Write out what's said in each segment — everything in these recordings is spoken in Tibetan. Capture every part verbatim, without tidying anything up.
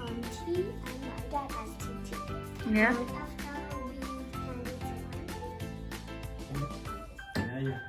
um, tea, and my dad has tea too. Yeah. And after we can eat some. Yeah, yeah.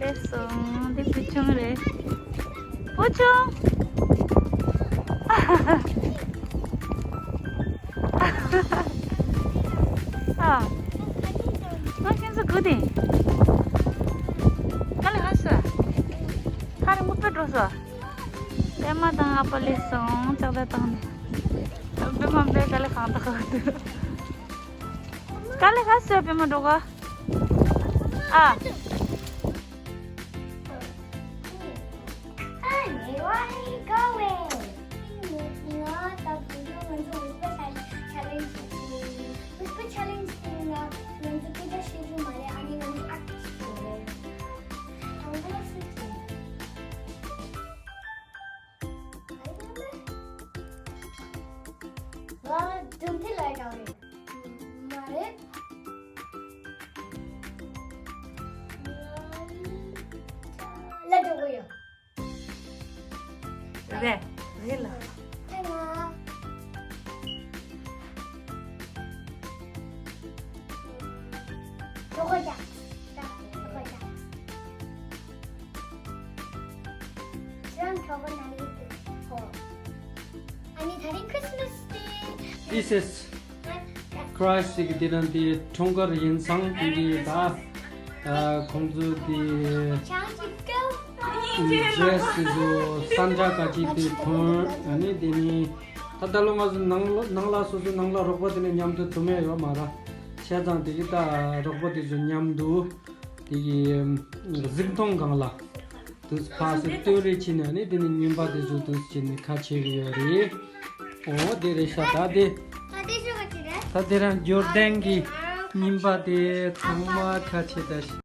ལེགས་སོང་། འདི་བུ་ཆུང་རེད། བུ་ཆུང་། ཨ། ང་ཁྱེད་ཚོ་སྒུག་དེ། ག་ལེ་ཧ་སོ། ཁ་རི་མུ་པེ་འགྲོ་སོ། པད་མ་དང་ཨ་ཕ་སླེབས་སོང་། ལྕགས་རྟ་བཏང་ནས། པད་མ་པད་ག་ལེ་གང་ལྟ་ག་འདུག་ག་ལེ་ཧ་སོ་པད་མ་འགྲོ་ག་ཨ། Honey, where are you going? ང་ད་བུ་ཆུང་ང་ཚོ་Whisper Challenge བྱེད་ཀྱི་ཡིན། Whisper Challenge བྱེད་ན་ང་ཚོ་སྐད་ཆ་བཤད་རྒྱུ་མ་རེད། ཨ་ནི་ང་ཚོ་ཨེག་ཊི་བྱེད་རེད། དང་པོ་སུ་བྱེད། ང་ལ་སྒྲུང་དེ་ལ་དགའ་རེད། མ་རེད། ལ་འགྲོ་གི་ཡོད། རེད། རེད་ལ། ཨེ་ང་། གྲོགས་པོ་རྒྱག་གྲོགས་པོ་རྒྱག་ཁྱེད་རང་གྲོགས་པོ་ན་ཡོད་དུ་གོ་ཨ་ནི་ད་རིང་Christmas Day། This is Christ གི་དེ་རང་དེ་འཁྲུངས་སྐར་ཡིན་ཙང་དེ་གི་ད་ཁོང་ཚོ་དེ་ཌི་རེ་སི་དེ་ཚོ་སན་ཇ་ག་ཅིག་དེ་གོན། ཨ་ནི་དེ་ནི་ད་ད་ལོ་ང་ཚོ་ནང་ལོ་ནང་ལ་སོ་སོའི་ནང་ལ་རོགས་པ་དེ་ནི་མཉམ་དུ་འཛོམས་ཡ་ཡོད་མ་རེད། བྱས་ཙང་དེ་གི་ད་རོགས་པ་དེ་ཚོ་མཉམ་དུ་དེ་གི་གཟིགས་མཐོང་སྒང་ལ། དུས་ཕག་སུ་སྟོད་རེ་ཕྱིན་ནས་ནི་དེ་ནི་རྔན་པ་དེ་ཚོ་དུས་ཕྱིན་ནས་ཁ་ཕྱེ་གི་ཡོད་རེད། འོ་དེ་རེད་ཤག་ད་དེ་ད་དེ་ཤོ་ག་ཅི་རེད། ད་དེ་རང་འབྱོར་ལྡན་གྱི་རྔན་པ་དེ་ཚང་མ་ཁ་ཕྱེ་ད་ཤི།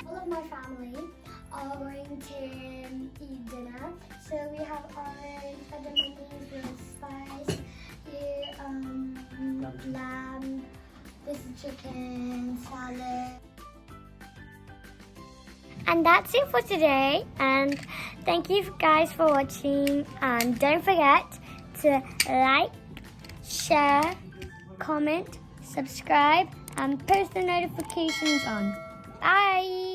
All of my family are going to eat dinner. So we have orange, other menus with spice, yeah, um, lamb, this is chicken, salad. And that's it for today. And thank you guys for watching. And don't forget to like, share, comment, subscribe, and post the notifications on. Bye!